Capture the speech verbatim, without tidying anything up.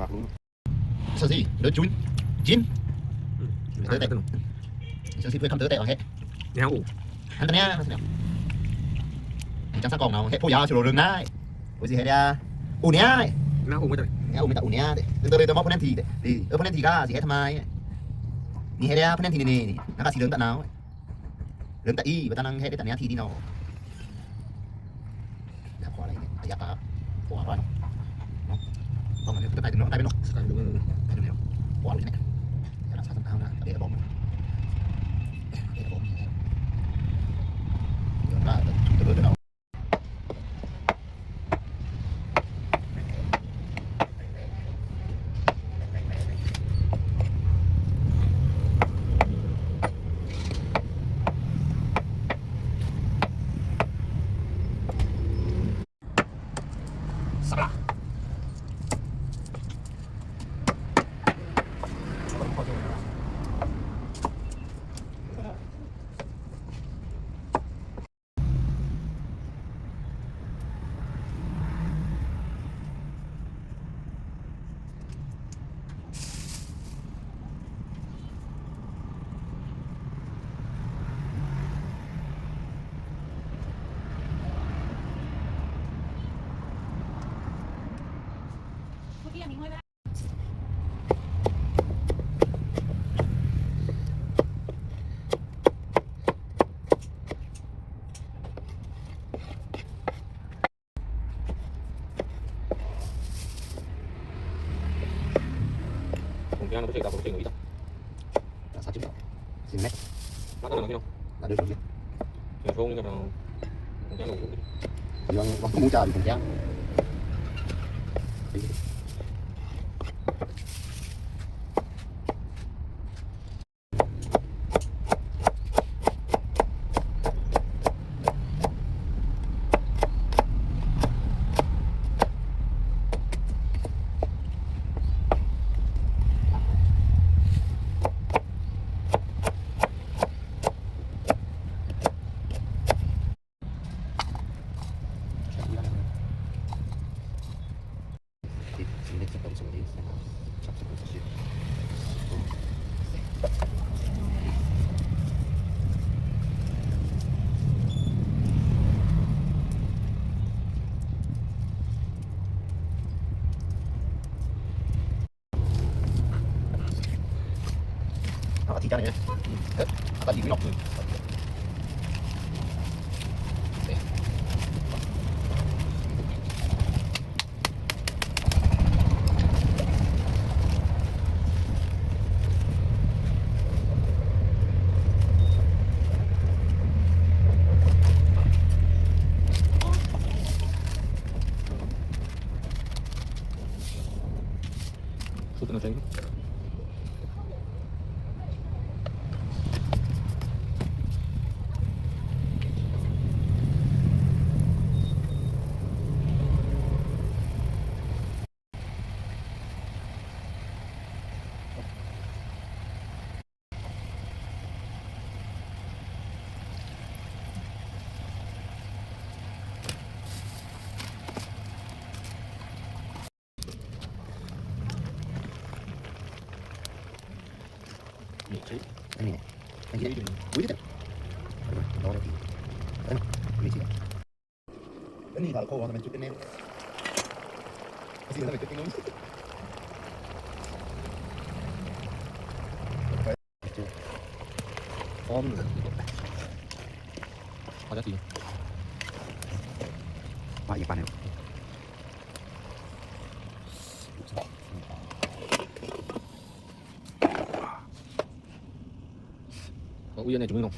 ပာ်လူး။ ဆန်ႏသွီး လွေး ဂျွိုင်း ဂျိုင်း ဆန်ႏသွီး ဖုဝဲခမ်းသွီး တဲအော်ဟဲ နဟဲအို ဟန်ႏတနံၤ နစံႏကောင်းနဝ်း ဟဲဖိုးယါ ဆူလိုရင်းနဝ်း အိုဝ်း စံႏဟဲဒျာ အိုဝ်း နဝ်း နဝ်း အိုဝ်း မတအိုဝ်း နဝ်း တဲ တရဲတမီး ဖုနဲန်ထီ တဲ ဒီး ဖုနဲန်ထီက စံႏဟဲထမံ နံၤဟဲဒျာ ဖုနဲန်ထီ နံၤ နက စံႏလိုရင်းတနဝ်း လိုရင်းတအီး ဘၣ်တနံၤဟဲဒျာ တနံၤထီဒ်နဝ်း ခွါလံ အယပ်ပါ ခွါပါနော် နော် Uiane jumino.